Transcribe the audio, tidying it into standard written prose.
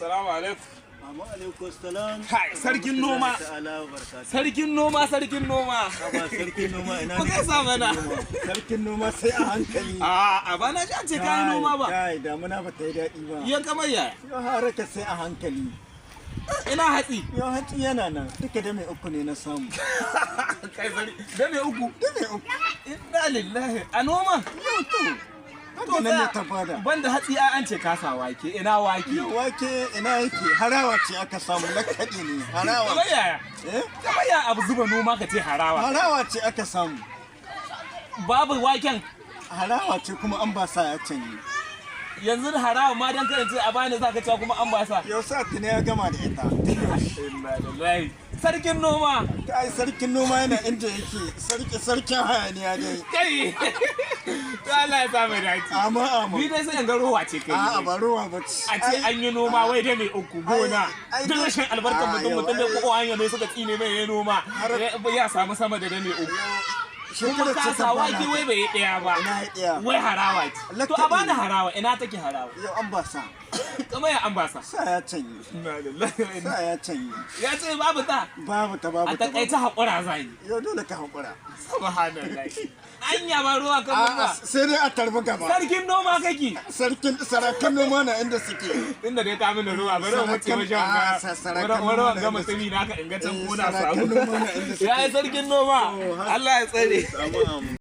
Salamu alaikum. Amma alaikum salam. Kai, sarkin noma. Ta'ala wa barakatuh. Sarkin noma, sarkin noma. Ba sarkin noma ina Ku ne? gaisa mana. Sarkin noma sai a hankali. A ba na ji an ce kayi noma ba. Kai, damuna ba ta yi daɗi ba. Yan kamar yaya. Yau haraka sai a hankali. Ina hatsi. Yau hatsi yana nan, duka da mai uku ne na samu. Kai sari. Da me uku. Da mai uku. Inna lillahi. A noma. Yau to. Haka nan ne ta bada. Banda hatsi ai an ce kasa wake. Ina wake. Yau wake ina yake, harawa ce aka samu, lakaɗi ne. Harawa. Kamar yaya. Eh? Kamar yaya abu zuba noma ka ce harawa. Harawa ce aka samu. Babu waken. Harawa ce kuma an ba sa ya canye. Yanzu da harawa ma dan karance a bani za ka cewa kuma an ba sa. Yau sa tuni ya gama da ita. Inna lillahi. Sarkin noma. Kai, sarkin noma yana inda yake, sarki sarkin hayaniya dai. Kai. To Allah ya sa mu dace. Amma amma. Ni dai sai in ga rowa ce kai. A'a, ba ruwa ba ce. A ce an yi noma wai da mai uku gona. Ai, duk rashin albarkar ai, mutum yau, mutum da ai. ko hanya ne suka tsine mai ya noma ya samu sama da mai uku. Kuma Shekarar ce ka ta sa bana. wake wai bai yi ɗaya ba. Ina yi ɗaya. Wai harawa ce. To a bani harawa, ina take harawa? Yau an ba sa. Kamar ya an ba sa. Sa ya canye. Inna lillahi wa inna. Sa ya canye. Ya ce babu ta. Babu ta, babu A ta. takaice haƙura za yi. Yau dole ka haƙura. Subhanallah. Anya ba ruwa kan A'a, ba. sai dai a tarbi gaba. Sarkin noma kake. Sarkin sarakan noma na inda suke. Inda dai ka mini ruwa bari mu wuce wajen A'a, ga sarakan wani noma wanga na inda mutumi naka in ga can Eh, kona sarakan samu. noma na inda suke. Ya yi sarkin noma. Oh, Allah ya tsare. Amma amma.